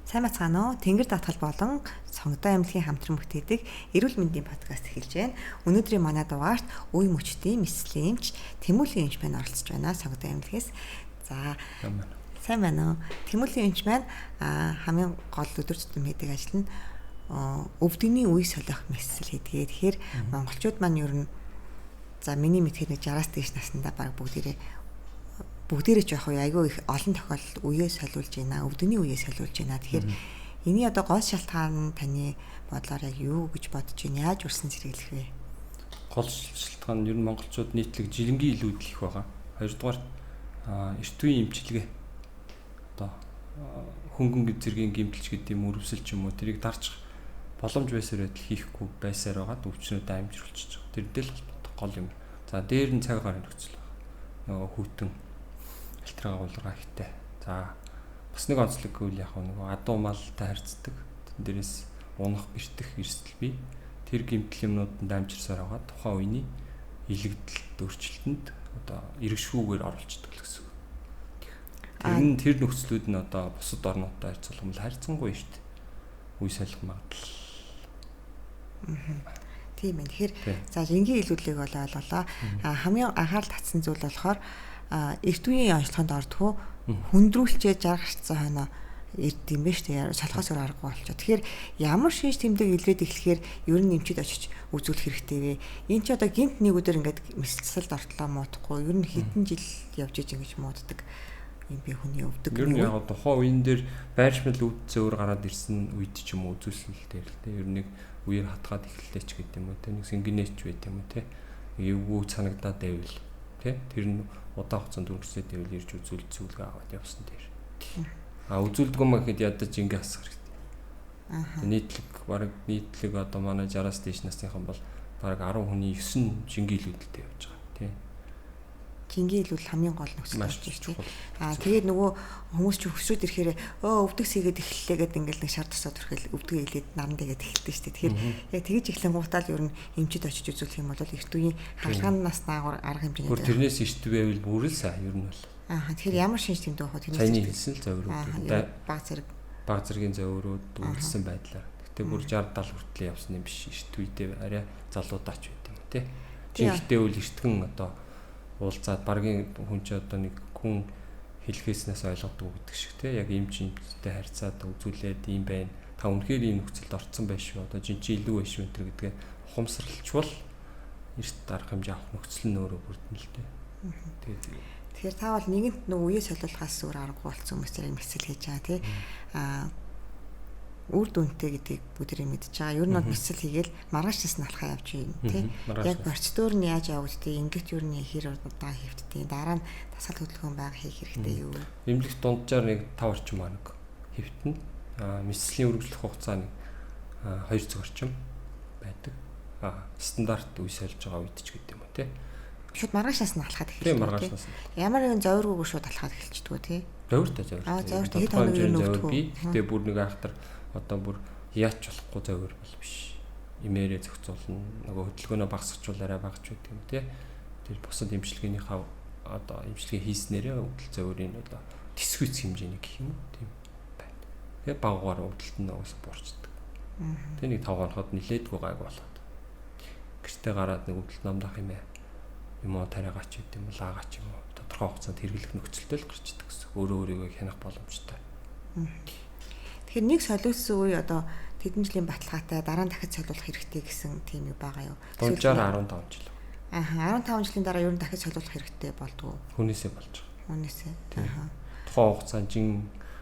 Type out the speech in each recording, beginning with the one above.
Сайн бацгаана уу? Тэнгэр даатгал болон Сонгодой эмнэлгийн хамтран бүтээдэг эрүүл мэндийн подкаст эхэлж байна. Өнөөдрийн манай дугаарт үе мөчдийн мэслийн эмч Тэмүүлгийн эмч маань оролцож байна. Сонгодой эмнэлгээс. За сайн байна уу? Тэмүүлгийн эмч маань хамгийн гол өдөр тутам хийдэг ажил нь өвдөгний үе солих мэсэл хийдэг. Тэгэхээр монголчууд маань ер нь за миний мэдхээр нэг 60-аас дээш наснда баг бүгдээрээ ч яг айгүй их олон тохиолдолд үеэ солиулж байна, өвдөгний үеэ солиулж байна. Тэгэхээр энэний одоо гол шалтгаан нь таны бодлоор яг юу гэж бодож байна? Яаж үрсэн зэрэглэх вэ? Гол шалтгаан нь ер нь монголчууд нийтлэг жирэнгийн илүүдэл их байгаа. Хоёрдугаар эрт үеийн эмчилгээ. Одоо хөнгөн зэргийн гэмтэл ч гэдэг юм өрөвсөл ч юм уу тэрийг дарчих боломж байсаар байтал хийхгүй байсаар байгаад өвчнүүд амжируулчихж байгаа. Тэрнтэй л холбоотой гол юм. За дээр нь цаг гарын нөхцөл байна. Нөгөө хүйтэн альтрага гулгаа ихтэй. За бас нэг онцлог гэвэл яг нөгөө адуу малтай харьцдаг. Тэн дээрээс унах, бэртэх эрсдэл бий. Тэр гэмтэл юмнууданд амжирсаар байгаа тухайн үений илэгдэлт өөрчлөлтөнд одоо эргэшгүүгээр оруулцдаг л гэсэн үг. Тэр нь тэр нөхцлүүд нь одоо бусад орнуудтай харьцуулах харьцангуй шүү дээ. Үе солих магадлал. Тийм ээ. Тэгэхээр за жингийн илүүдлийг бол ойлголоо. Хамгийн анхаарал татсан зүйл болохоор эрт үеийн онцлогонд ордгоо хүндрүүлчээ 60 гарцсан хойноо ирд юм байна шүү дээ. Солихоос өөр аргагүй болчихоо. Тэгэхээр ямар шинж тэмдэг илрээд эхлэхээр ер нь эмчид очиж үзүүлэх хэрэгтэй вэ? Энэ чи одоо гинт нэг өдөр ингээд мэсэлсэлд ортлоо муудахгүй. Ер нь хэдэн жил явж иж ингэж мууддаг юм би хүний өвдөг. Ер нь яг тухайн үеэн дээр байршмал өвд зөөр гараад ирсэн үед ч юм уу үзүүлсэн л дээр л дээ. Ер нь нэг үеэр хатгаад эхэллээ ч гэдэг юм уу те. Нэг сэнгинээч байт юм уу те. Эвгүй санагдаад байвал те. Тэр нь удаан хугацаанд өнгөрсөд байвал ирж үзүүл зөвлөгөө аваад явсан дээр. А үзүүлдэг юм гэхэд ядаж ингээ хасах хэрэгтэй. Нийтлэг бараг нийтлэг одоо манай 60-аас дээш насныхан бол бараг 10 хүний 9 нь жингийн илүүдэлтэй явж байгаа тий. Жингийн илүүдэл хамгийн гол нөхцөл болж байна тий. Аа тэгээд нөгөө хүмүүс чи хөсрөөд ирэхээр өвдөг сийгээд эхэллээ гэдэг ингээл нэг шар тусаад түрхэл өвдгөө илээд наран дэгээд эхэлдэг шүү дээ. Тэгэхээр яг тэгж эхлэн гутаал ер нь эмчид очиж үзүүлэх юм бол эрт үеийн хагалгаанаас наагур арга хэмжээний. Бүр тэрнээс эрт байвал бүр л сайн ер нь бол. Аа тэгэхээр ямар шинж тэмдэг вэ? Тэрнээс саяны хэлсэн л зовирууд. Баг зэргийн зовирууд үргэлсэн байдлаар. Гэтэ бүр 60 70 хүртэл явсан юм биш. Эрт үедээ арай залуудаач байт юм тий. Жинхэнэ үл эртгэн одоо уулзаад баргийн хүн чи одоо нэг хүн хэлхээснээс ойлгодог гэдэг шиг те яг эмч эмчтэй харьцаад үзүүлээд ийм байна. Та үнэхээр ийм нөхцөлд орцсон байх шүү. Одоо жин чи илүү байх шүү энэ гэдгээ ухамсарлчвал эрт арга хэмжээ авах нөхцөл нь өөрөө бүрдэн л те. Тэгээд тэгэхээр та бол нэгэнт нөгөө үе солиулахаас өөр аргагүй болсон хүмүүсээр мэсэл хийж байгаа тий. Аа үр дүнтэй гэдгийг бүгдээрээ мэдж байгаа. Ер нь бол мэсэл хийгээл маргааш нас нь алхаа явж байна тий. Яг процедур нь яаж явагддгийг, ингэт ер нь хэр удаан хэвтдэг, дараа нь дасгал хөдөлгөөн байга хийх хэрэгтэй юу? Эмнэлэг дунджаар нэг 5 орчим хоног хэвтэнэ. Аа мэслийн үргэлжлэх хугацаа нэг 2 цаг орчим байдаг. Аа стандарт үе сольж байгаа үед ч гэдэг юм уу тий. Шууд маргааш нас нь алхаад эхэлдэг. Тийм маргааш нас. Ямар нэгэн зовиргүйг шууд алхаад эхэлчихдэг үү тий? Зовиртой зовиртой. Аа зовиртой хэд хоног ер нь өгдөг. Гэтэ бүр нэг айхтар одоо бүр яач болохгүй зовир бол биш. Имээрээ зохицуулна. Нөгөө хөдөлгөөнөө багасгачвал арай багч байдаг юм тий. Тэр бусад эмчилгээнийхээ одоо эмчилгээ хийснээрээ өвдөл зовирын одоо тэсгүйц хэмжээний гэх юм уу тийм байна. Тэгээ баггаар өвдөлт нь угаасаа буурчдаг. Тэгээ нэг 5 хоноход нилээдгүй гайг болоод. Гэртээ гараад нэг өвдөлт намдах юм ээ. Юм уу тариагач гэдэг юм уу лаагач юм уу тодорхой хугацаанд хэрэглэх нөхцөлтэй л гарч идэг гэсэн. Өөрөө өөрийгөө хянах боломжтой. Тэгэхээр нэг солиулсан үе одоо тэдэн жилийн баталгаатай дараа нь дахиж солиулах хэрэгтэй гэсэн тийм юу байгаа юу? Дунджаар 15 жил. Аа 15 жилийн дараа ер нь дахиж солиулах хэрэгтэй болдгоо. Хүнээсээ болж байгаа. Хүнээсээ. Аа. Тухайн хугацаанд жин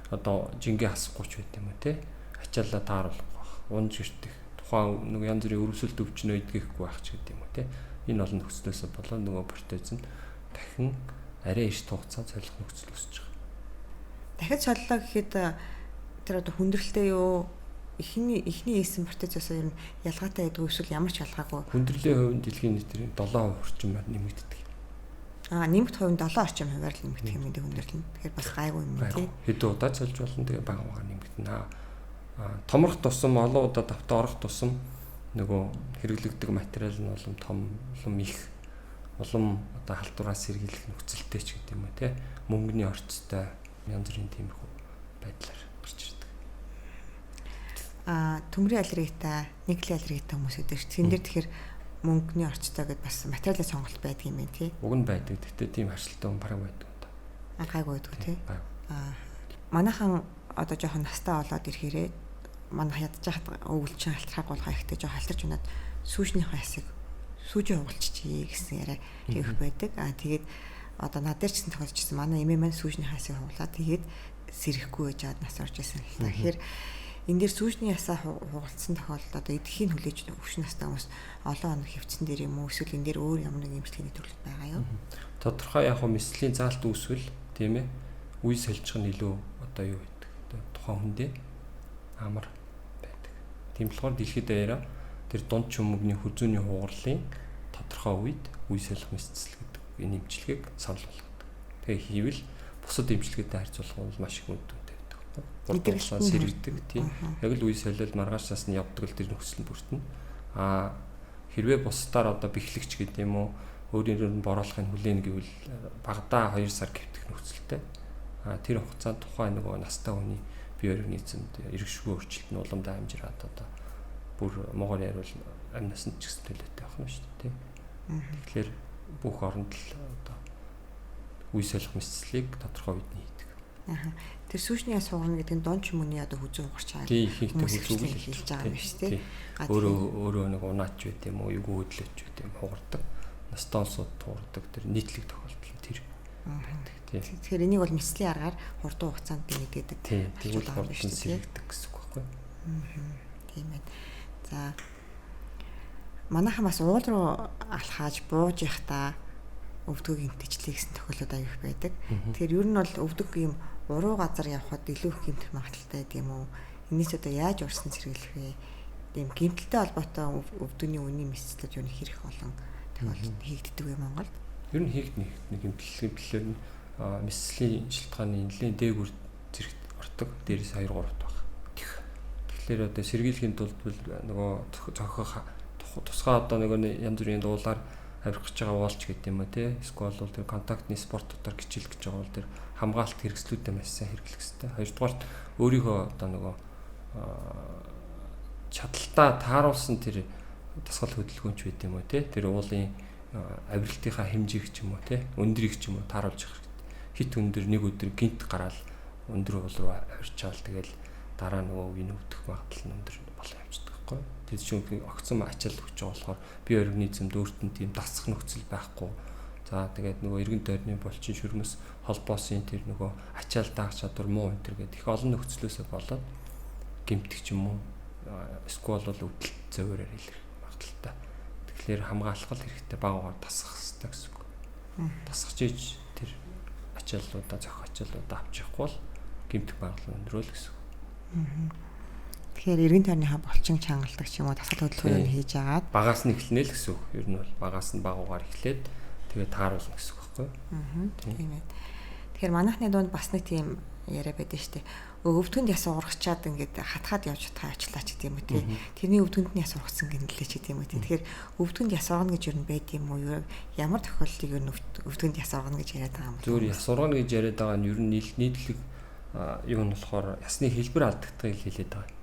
одоо жингээ хасахгүй ч байт юм уу те? Ачаалаа тааруулахгүй байх, унж гэртэх, тухайн нэг янз бүрийн өрөвсөлт өвчнөө идгэхгүй байх ч гэдэг юм уу те? Энэ олон нөхцлөөсөө болоо нөгөө протез нь дахин арай эрт хугацаанд солих нөхцөл үүсэж байгаа. Дахиж солилоо гэхэд тэр одоо хүндрэлтэй юу? Эхний хийсэн протезоос ер нь ялгаатай байдгүй эсвэл ямар ч ялгаагүй. Хүндрэлийн хувь нь дэлхийн нийтээр 7% орчим нэмэгддэг. Аа нэмэгт хувь нь 7 орчим хувиар л нэмэгдэх юм дээ хүндрэл нь. Тэгэхээр бас гайгүй юм тий. Хэдэн удаа солж болно тэгээ бага бага нэмэгдэнэ. Аа томрох тусам олон удаа давтаа орох тусам нөгөө хэрэглэгдэг материал нь улам том, улам их, улам одоо халдвараас сэргийлэх нөхцөлтэй ч гэдэг юм уу те. Мөнгөний орцтой янз бүрийн тиймэрхүү байдлаар гарч ирдэг. Төмрийн аллергитай, никлийн аллергитай хүмүүс гэдэг чинь тэн дээр тэгэхээр мөнгөний орцтой гэдээ бас материалын сонголт байдаг юм байна тий. Уг нь байдаг. Гэхдээ тийм харшилтай хүн бараг байдаг юм да. Гайгүй байдаг тий. Манайхан одоо жоохон настай болоод ирэхээрээ манай ядж хахад өвөлчин алтархаг гулгаа ихтэй жоохон алтарч унаад сүүшнийхээ ясыг сүүжээ хугалчихъя гэсэн яриа их байдаг. Тэгээд одоо над дээр ч гэсэн тохиолдчихсан. Манай эмээ маань сүүжнийхээ ясыг хугалаа. Тэгээд сэрэхгүй байж аваад нас орж исэн л та. Тэгэхээр энэ дээр сүүжний ясаа хугалцсан тохиолдолд одоо идэхийг хүлээж өвчин настай хүмүүс олон хоног хөвцөн дээр юм уу эсвэл энэ дээр өөр ямар нэг эмчилгээний төрөл байгаа юу? Тодорхой яг хөө мэслийн заалт үүсвэл тийм ээ үе сольчих нь илүү одоо юу гэдэг тухайн хүндээ амар байдаг. Тийм болохоор дэлхийд даяараа тэр дунд чөмөгний хүзүүний хугарлын тодорхой үед үе солих мэсцэл гэдэг энэ эмчилгээг санал болгодог. Тэгээ хийвэл бусад эмчилгээтэй харьцуулах бол маш их үр дүнтэй байдаг. Хурдан сэргэдэг тийм. Яг л үе солиод маргааш нас нь явдаг л тэр нөхцөл нь бүртэнэ. Хэрвээ бусдаар одоо бэхлэгч гэдэг юм уу өөрийн нь бороолохыг хүлээн гэвэл багадаа 2 сар гівтэх нөхцөлтэй. Тэр хугацаанд тухайн нөгөө настай хүний бие организмд эргэшгүй өөрчлөлт нь уламдаа амжираад одоо бүр могоор яриул амь насанд ч гэсэн төлөөтэй байх нь шүү дээ. Тэгэхээр бүх оронд л одоо үе солих мэсцлийг тодорхой үед нь хийдэг. Тэр сүүшний яс хугарна гэдэг нь дунд чөмөний одоо хүзүү хугарч байгаа. Тийм ихэнхдээ хүзүүг л хэлж байгаа юм шүү дээ. Өөрөө нэг унаач байт юм уу, эвгүй хөдлөөч байт юм хугардаг. Настай улсууд хугардаг. Тэр нийтлэг тохиолдол нь тэр байдаг. Тэгэхээр энийг бол мэслийн аргаар хурдан хугацаанд нэмэгддэг. Тийм. Тэгвэл хурдан сэргийдэг гэсэн үг байхгүй юу? Тийм байна. За манайхан бас уул руу алхааж бууж явахдаа өвдгөө гэмтчихлээ гэсэн тохиолдол аяг их байдаг. Тэгэхээр ер нь бол өвдөг юм уруу газар явхад илүү их гэмтэх магадлалтай гэдэг юм уу? Энэс одоо яаж урсан сэргийлэх вэ? Тийм гэмтэлтэй холбоотой өвдөгний үнийн мэсцлүүд юу хэрэг олон тохиолдолд хийгддэг юм Монголд? Ер нь хийгдэнэ гэмтэл гэмтлэлээр нь мэсцлийн шалтгааны нэлээд дээгүр зэрэгт ордог. Дээрээс 2 3 байх. Тэгэхээр одоо сэргийлэхийн тулд нөгөө зохих тусгай одоо нөгөө янз бүрийн дуулаар авирах гэж байгаа уолч гэдэг юм уу те эсвэл бол тэр контактны спортуудаар хичээлэх гэж байгаа бол тэр хамгаалалт хэрэгслүүдээ маш сайн хэрэглэх хэрэгтэй. Хоёрдугаарт өөрийнхөө одоо нөгөө чадaltaа тааруулсан тэр дасгал хөдөлгөөнч байд юм уу те тэр уулын авиралтынхаа хэмжээг ч юм уу те өндрийг ч юм уу тааруулж явах хэрэгтэй. Хит өндөр нэг өдөр гинт гараал өндөр уул руу авирчаал тэгэл дараа нөгөө үеийн өвдөх магадлал нь өндөр болоо явчихдаг байхгүй. Тэр чинь огцом ачаал өгч байгаа болохоор бие организмд өөрт нь тийм дасах нөхцөл байхгүй. За тэгээд нөгөө эргэн тойрны булчин шүрмэс холбоосын тэр нөгөө ачаал даах чадвар муу энэ төр гэдэг их олон нөхцлөөсөө болоод гэмтэх ч юм уу эсвэл бол өвдөлт зөөрөөр илэрх магадлалтай. Тэгэхээр хамгаалах л хэрэгтэй, багаар дасах хэрэгтэй гэсэн үг. Дасгаж ийж тэр ачааллуудаа зохих ачааллуудаа авч явахгүй бол гэмтэх магадлал өндөр л гэсэн үг. Тэгэхээр эргэн тойрныхаа булчин чангалдаг ч юм уу дасгал хөдөлгөөн хийж агаад багаас нь эхлэнэ л гэсэн үг. Ер нь бол багаас нь багуугаар эхлээд тэгээ тааруулна гэсэн үг байхгүй юу? Тийм ээ. Тэгэхээр манайхны дунд бас нэг тийм яриа байдаг шүү дээ. Өвдгөнд яс ургачаад ингээд хатгаад явж чадхаа очлаа ч гэдэг юм уу тий. Тэрний өвдгөнд нь яс ургацсан гэнэлээ ч гэдэг юм уу тий. Тэгэхээр өвдгөнд яс ургана гэж ер нь байд юм уу? Ямар тохиолдлыг ер нь өвдгөнд яс ургана гэж яриад байгаа юм бэ? Зүгээр яс ургана гэж яриад байгаа нь ер нь нийтлэг юу нь болохоор ясны хэлбэр алдагдахыг хэлээд байгаа.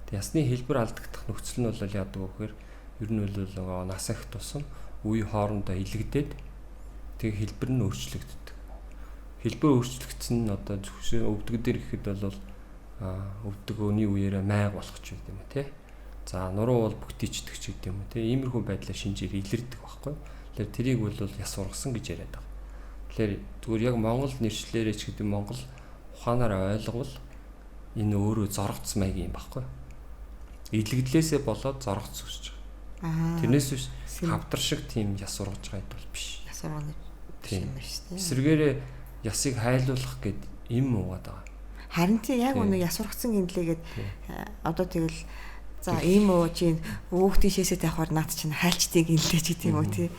Тэг ясны хэлбэр алдагдах нөхцөл нь бол яадаг вэ гэхээр ер нь бол нөгөө нас их тусам үе хоорондоо илэгдээд тэг хэлбэр нь өөрчлөгддөг. Хэлбэр өөрчлөгдсөн нь одоо зөвхөн өвдөг дээр гэхэд бол өвдөг өний үеэрээ майг болох ч гэдэг юм уу те. За нуруу бол бүгтийчдэг ч гэдэг юм уу те. Иймэрхүү байдлаар шинжээр илэрдэг байхгүй. Тэгэхээр тэрийг бол яс ургасан гэж яриад байгаа. Тэгэхээр зүгээр яг Монгол нэршлэрээ ч гэдэг Монгол ухаанаар ойлговол энэ өөрөө зоргоц маяг юм байхгүй. Илэгдлээсээ болоод зоргоц өсөж байгаа. Тэрнээс биш хавдар шиг тийм яс ургаж байгаа юм бол биш. Яс ургана юм биш тийм. Эсвэргээрээ ясыг хайлуулах гэд им уугаад байгаа. Харин тийм яг үнэ яс ургацсан гинлээгээд одоо тэгэл за ийм уу чи өөх тийшээсээ тавихаар наад чинь хайлчдгийг гинлээ ч гэдэг юм уу тий.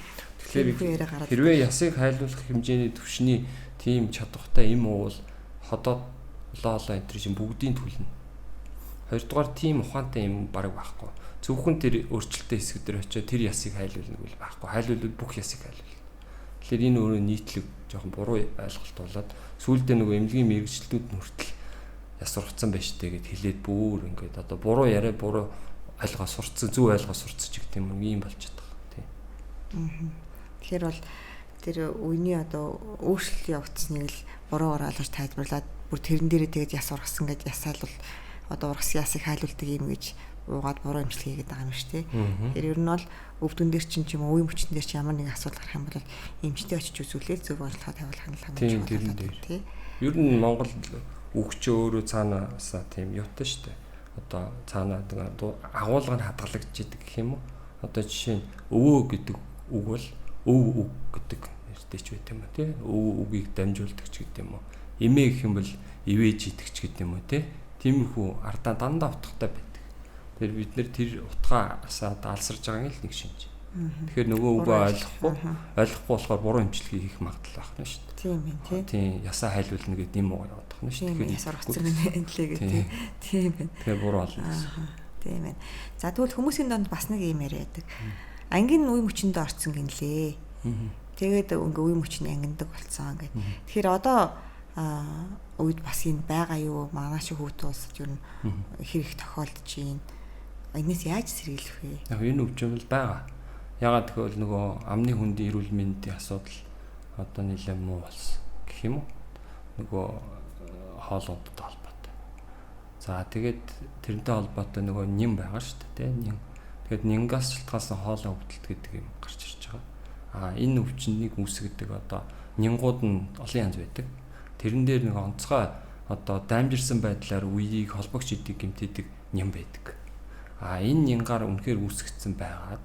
Тэгэхээр хэрвээ ясыг хайлуулах хэмжээний түвшний тийм чадвартай им уувал ходоод лоолоо энэ чинь бүгдийн түлнэ. Хоёрдугаар тийм ухаантай юм бараг байхгүй. Зөвхөн тэр өөрчлөлттэй хэсэг дээр очиод тэр ясыг хайлуулна гэвэл байхгүй. Хайлуулвал бүх ясыг хайлуулна. Тэгэхээр энэ өөрөө нийтлэг жоохон буруу ойлголт болоод сүүлдээ нөгөө эмнэлгийн мэргэжилтүүд нь хүртэл яс ургацсан байж тээ гэд хэлээд бүр ингээд одоо буруу яриа буруу ойлгоо сурцсан, зөв ойлгоо сурцсан ч гэх юм уу ийм болж чадах тий. Тэгэхээр бол тэр үений одоо өөрчлөлт явагдсныг л буруугаар ойлгож тайлбарлаад бүр тэрэн дээрээ тэгээд яс ургасан гэж ясаал бол одоо ургасан ясыг хайлуулдаг юм гэж уугаад буруу имчилгээ хийгээд байгаа юм шүү дээ. Тэгэхээр ер нь бол өвдөн дээр чинь ч юм уу үе мөчтөн дээр чи ямар нэгэн асуудал гарах юм бол эмчтэй очиж үзүүлээд зөв онцлогоо тавиулах нь хамгийн чухал тий. Ер нь Монгол үг чи өөрөө цаанаасаа тийм юутай шүү дээ. Одоо цаанаа агуулга нь хадгалагдж идэг гэх юм уу? Одоо жишээ нь өвөө гэдэг үг бол өв үг гэдэг нэртэй ч байт юм уу тий. Өв үгийг дамжуулдаг ч гэдэг юм уу. Эмээ гэх юм бол ивэж идэг ч гэдэг юм уу тий. Тиймэрхүү ардаа дандаа утгатай байдаг. Тэр бид нэр тэр утгаасаа даалсарж байгаа юм л нэг шинж. Тэгэхээр нөгөө үгээ ойлгохгүй болохоор буруу эмчилгээ хийх магадлал байх нь шүү дээ. Тийм ээ тий. Тийм ясаа хайлуулна гэдэг юм уу явах нь шүү дээ. Тэгэхээр яс ургацсан мэн лээ гэдэг тий. Тийм ээ. Тэгэхээр буруу олно гэсэн. Тийм ээ. За тэгвэл хүмүүсийн донд бас нэг юм яриа байдаг. Ангийн үе мөчөндөө орцсон гинлээ. Тэгээд ингээ үе мөчний ангиндаг болцсон гэдэг. Тэгэхээр одоо үед бас энэ байгаа юу? Манай шиг хүүтэн улсад ер нь хэр их тохиолдож байна. Энээс яаж сэргийлэх вэ? Яг энэ өвчин бол байгаа. Ягаад гэвэл нөгөө амны хүндийн эрүүл мэндийн асуудал одоо нэлээд муу болсон гэх юм уу? Нөгөө хоол ундтай холбоотой. За тэгээд тэрнтэй холбоотой нөгөө ням байгаа шүү дээ, тийм ням. Тэгээд нянгаас шалтгаалсан хоолой өвдөлт гэдэг юм гарч ирж байгаа. А энэ өвчнийг үүсгэдэг одоо нянгууд нь олон янз байдаг. Тэрэн дээр нэг онцгой одоо дамжирсан байдлаар үеийг холбогч идэг гэмтээдэг ням байдаг. А энэ нянгаар үнэхээр үүсгэсэн байгаад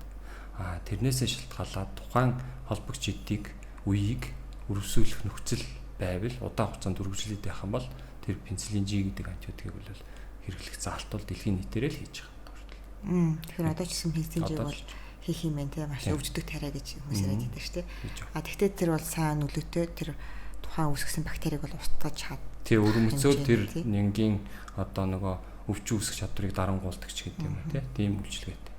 тэрнээсээ шалтгаалаад тухайн холбогч эдийг үеийг өрөвсүүлэх нөхцөл байвал удаан хугацаанд үргэлжлээд байх юм бол тэр пенициллин G гэдэг антибиотикийг бол хэрэглэх заалт бол дэлхийн нийтээр л хийж байгаа юм. Тэгэхээр одоо ч гэсэн пенициллин G бол хийх юм байна те, маш өвждөг тариа гэж хүмүүс яриад байдаг шүү дээ. А тэгтээ тэр бол сайн нөлөөтэй тэр тухайн үүсгэсэн бактерийг бол устгаж чад. Тий, өрөмцөөр тэр нянгийн одоо нөгөө өвчин үүсгэх чадварыг дарангуулдаг ч гэдэг юм уу те. Тийм үйлчилгээтэй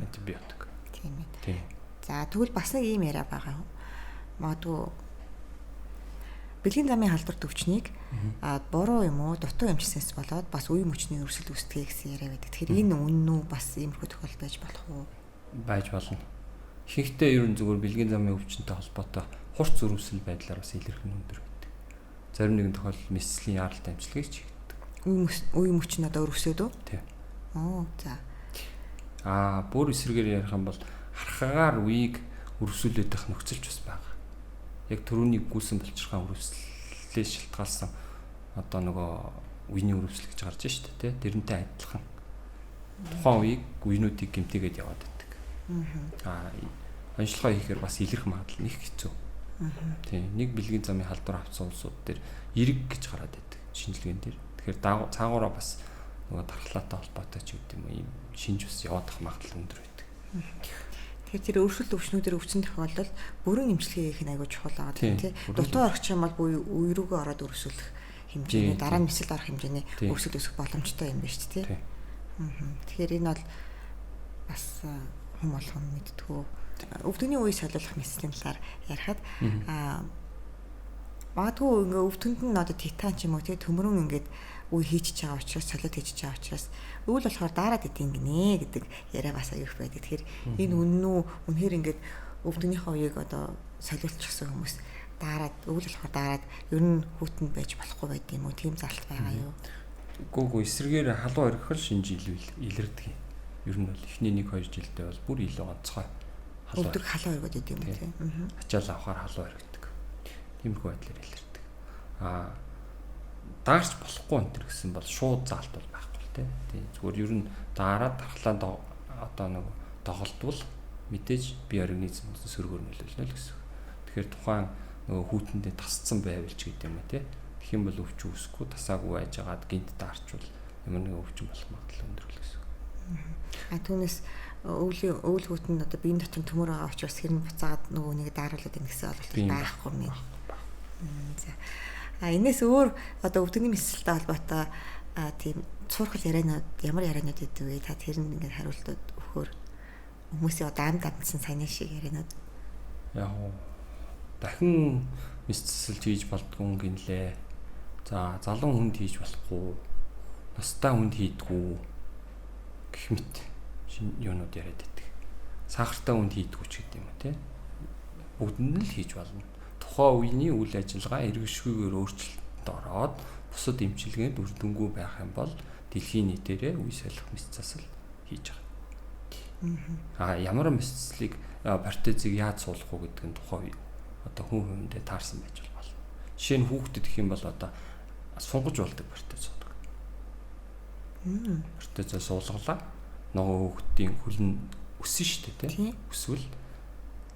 антибиотик. Тийм ээ. Тийм. За тэгвэл бас нэг ийм яриа байгаа. Магадгүй бэлгийн замын халдвар төвчнийг буруу юм уу дутуу эмчсэнээс болоод бас үе мөчний өрсөлд үүсдэг гэсэн яриа байдаг. Тэгэхээр энэ үнэн үү, бас иймэрхүү тохиолдол байж болох уу? Байж болно. Ихэнхдээ ер нь зүгээр бэлгийн замын өвчнөд холбоотой хурц өрөвсөл байдлаар бас илэрх нь өндөр байдаг. Зарим нэгэн тохиолдолд мэслийн яаралтай эмчилгээг ч хийгддэг. Үе мөч нь одоо өрөвсөөд үү? Тийм. Оо за. Бүр эсрэгээр ярих юм бол хархагаар үеийг өрөвсүүлээд байх нөхцөлч бас байгаа. Яг төрөүний гүйсэн булчирхаан өрөвслөлээс шалтгаалсан одоо нөгөө үений өрөвсөл гэж гарч штэ тий. Тэрнтэй адилхан. Тухайн үеийг үеинүүдийг гэмтээгээд яваад байдаг. Онцлогоо хийхээр бас илэрх магадлал нэг хэцүү. Тийм, нэг бэлгийн замын халдвар авсан улсууд дээр эрэг гэж гараад байдаг шинжилгээнд дээр. Тэгэхээр цаагаараа бас нөгөө дархлаатай холбоотой ч гэдэг юм уу ийм шинж бас яваад ах магадлал өндөр байдаг. Тэгэхээр тэр өөрчлөлт өвчнүүдээр өвчин тохиолдолд бүрэн эмчилгээ хийх нь айгүй чухал байгаа тийм тий. Дутуу орчих юм бол буюу үе рүүгээ ороод өрсөлдөх хэмжээний дараа нь мэсэлд орох хэмжээний өрсөлд үүсэх боломжтой юм байна шүү дээ тий. Тэгэхээр энэ бол бас хүм болгон мэдтгүү. Өвдөгний үе солиулах мэслийн талаар ярихад магадгүй ингээ өвдөнд нь одоо титан ч юм уу тий төмөрөн ингээд үе хийчихэж байгаа учраас солиод хийчихэж байгаа учраас өвөл болохоор дараад идэв гинэ гэдэг яриа бас аюух байдаг. Тэгэхээр энэ үнэн үү, үнэхээр ингээд өвдөгнийхөө үеийг одоо солиулчихсан хүмүүс дараад өвөл болохоор дараад ер нь хүүтэнд байж болохгүй байд юм уу? Тийм зарлт байгаа юу? Үгүй эсрэгээр халуун орхихол шинж илүү илэрдэг юм. Ер нь бол эхний 1-2 жилдээ бол бүр илүү онцгой өвдөг халуун оргиод идэв юм тийм. Ачаал авахар халуун оргидог. Тиймэрхүү байдлаар илэрдэг. Даарч болохгүй энэ төр гэсэн бол шууд заалт бол байхгүй л тийм. Зүгээр ер нь daarаад дархлаанд одоо нэг доголдвол мэдээж бие организмд сөргөөр нөлөөлнө л гэсэн. Тэгэхээр тухайн нөгөө хүүтэндээ тасцсан байвал ч гэдэг юм уу тийм. Тэгэх юм бол өвчин үүсэхгүй тасаагүй байжгаад гинт даарчвал ямар нэгэн өвчин болох магадлал өндөр л гэсэн. Түүнээс өвөл хүүтэнд одоо биеийн дотор төмөр байгаа учраас тэр нь буцаагаад нөгөө нэг daarуулаад ийн гэсэн ойлголт байхгүй юм. За. Энээс өөр одоо өвдөгний мэсэлтэй холбоотой тийм цуурхал ярианууд ямар ярианууд идэв вэ? Та тэр нь ингээд хариултууд өгөхөөр хүмүүсийн одоо амьд амтсан саяны шиг ярианууд. Яг уу дахин мэс засалж хийж болдгоо гинлээ. За залуу хүнд хийж болохгүй. Бусдаа хүнд хийдгүү гэх мэт шинэ юунууд яриад байдаг. Сахартай хүнд хийдгүү ч гэдэг юм уу те. Бүгдэнд нь л хийж болно. Тухайн үеийн үйл ажиллагаа эргэшгүйгээр өөрчлөлтөнд ороод бусад эмчилгээнд үр дүнгүй байх юм бол дэлхийн нийтээрээ үе солих мэс засал хийж байгаа. Аа ямар мэс заслыг протезыг яаж суулгах уу гэдэг нь тухайн үе одоо хүн хүндээ таарсан байж болно. Жишээ нь хүүхдэд гэх юм бол одоо сунгаж болдог протез суудаг. Протезоо суулгалаа. Нөгөө хүүхдийн хөл нь өссөн шүү дээ, тийм. Өсвөл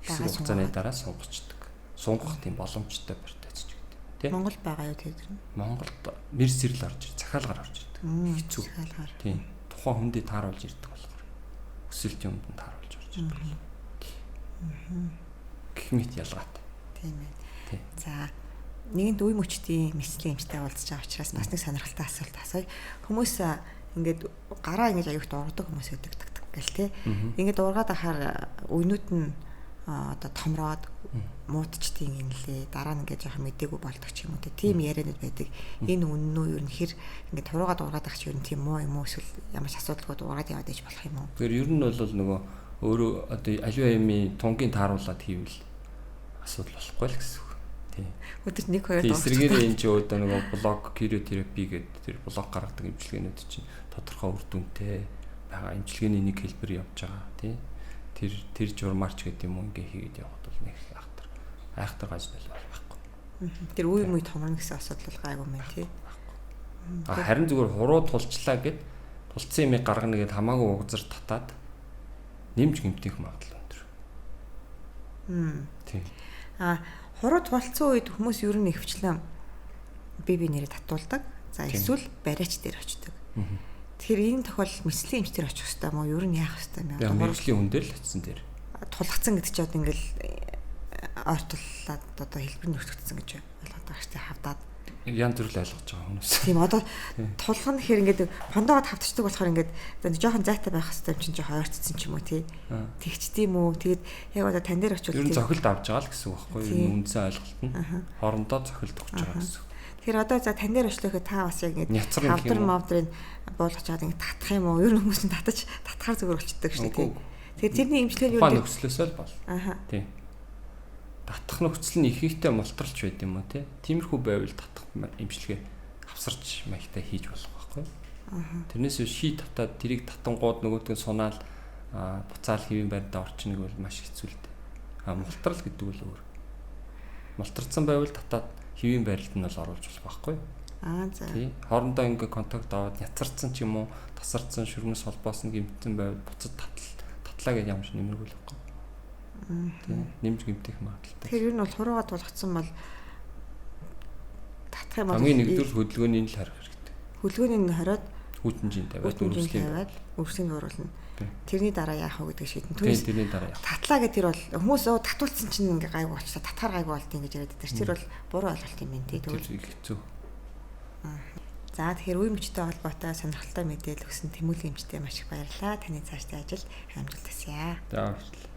хэсэг хугацааны дараа сунгачдаг. Сунгах тийм боломжтой протез ч гэдэг. Тийм. Монгол байгаа юу тэр нь? Монголд мэр сэрэл орж ир, захиалгаар орж ирдэг. Хэцүү. Захиалгаар. Тийм. Тухайн хүндээ тааруулж ирдэг болохоор. Өсөлт юмд нь тааруулж орж ирдэг. Гэх мэт ялгаатай. Тийм ээ. За нэгэнт үе мөчдийн мэслийн эмчтэй уулзж байгаа учраас бас нэг сонирхолтой асуулт асууя. Хүмүүс ингээд гараа ингэж аюухт ургадаг хүмүүс байдаг таг таг гэл те. Ингээд ургаад ахаар үенүүд нь одоо томроод муутчдیں юм лээ. Дараа нь ингээд жоохон мдээгүй болдог ч юм уу те. Тийм яриануд байдаг. Энэ үнэн үү ер нь хэр ингээд хуруугаад ургаад ах чи ер нь тийм муу юм уу эсвэл ямар ч асуудалгүй ургаад яваад иж болох юм уу? Тэгэхээр ер нь бол нөгөө өөрөө одоо аливаа юмын тунгийн тааруулаад хийвэл асуудал болохгүй л гэсэн үг. Тийм. Өдөрт 1 2 дургуй. Эсрэгээр энэ чи одоо нөгөө блок криотерапи гэдэг тэр блок гаргадаг эмчилгээнүүд чинь тодорхой үр дүнтэй байгаа. Эмчилгээний нэг хэлбэр явж байгаа тий. Тэр журмаарч гэдэг юм уу ингээ хийгээд явхад бол нэг айхтар гаж нөл байхгүй. Тэр үе мүй томорно гэсэн асуудал бол гайгүй мэн тий. А харин зүгээр хуруу тулчлаа гэд тулцсан юмыг гаргана гэд хамаагүй угзар татаад нэмж гэмтэх магадлал өндөр. Тийм. А хуруу тулцсан үед хүмүүс ер нь ихэвчлэн бие нэрээ татуулдаг. За эсвэл бариач дээр очдог. Тэгэхээр энэ тохиолдолд мэслийн эмч дээр очих хэрэгтэй юм уу? Ер нь яах хэрэгтэй юм бэ? Одоо мэргэжлийн хүн дээр л очсон дээр. Тулгацсан гэдэг чи одоо ингээл ортоллоод одоо хэлбэр нь өртөгдсөн гэж ойлгоод байгаа шүү дээ. Хавдаад янз бүр л ойлгож байгаа хүмүүс. Тийм одоо тулгах нь гэхээр ингээд фондоогод хавтчихдаг болохоор ингээд жоохон зайтай байх хэрэгтэй юм чинь жоохон ойртсон ч юм уу тий. Тэгчт юм уу? Тэгээд яг одоо тань дээр очивол ер нь зохилд авч байгаа л гэсэн үг байхгүй юу? Үндсэн ойлголт нь хоорондоо зохилд өгч байгаа гэсэн үг. Тэгэхээр одоо за тань дээр очлоо гэхэд та бас яг ингээд хавдар мавдрыг буулгаж чад ингээд татах юм уу? Ер нь хүмүүс нь татаж татхаар зүгээр болчдөг шүү дээ тий. Тэгэхээр тэрний эмчилгээ нь юу нөхцлөөсөө л бол. Тийм. Татах нөхцөл нь ихэнхдээ мултралч байд юм уу те. Тиймэрхүү байвал татах эмчилгээ хавсарч маягтай хийж болох байхгүй. Тэрнээс биш ший татаад тэрийг татангууд нөгөөдг нь сунаал буцаал хэвийн байртаа орчихно гэвэл маш хэцүү л дээ. А мултрал гэдэг бол өөр. Мултарсан байвал татаад хэвийн байралд нь бол оруулж болох байхгүй. Аа за. Тий. Хоорондоо ингээ контакт аваад няцарсан ч юм уу, тасарсан шүрмэс холбоос нь гэмтсэн байвал буцад татлаа гэж ямар ч нэмэргүй л байхгүй. Тийм. Нэмж гэмтэх магадлалтай. Тэгэхээр ер нь бол хурууга тулгацсан бол татах юм бол хамгийн нэгдүгээр хөдөлгөөний л харих хэрэгтэй. Хөдөлгөөний нь хориод хүүтэнжин тавиад өрслийн бууруулна. Тэрний дараа яах вэ гэдэг шийдэн. Тэрний дараа яах. Татлаа гэх тэр бол хүмүүс татуулсан чинь ингээ гайгүй болчихлоо. Татхаар гайгүй болд ингэж яриад байдаг. Тэр бол буруу ойлголт юм байна тий. Тэгвэл хэцүү. За тэгэхээр үе мөчтэй холбоотой сонирхолтой мэдээлэл өгсөн Тэмүүлэн эмчтэй маш их баярлалаа. Таны цаашдын ажил амжилт хүсье. За баярлалаа.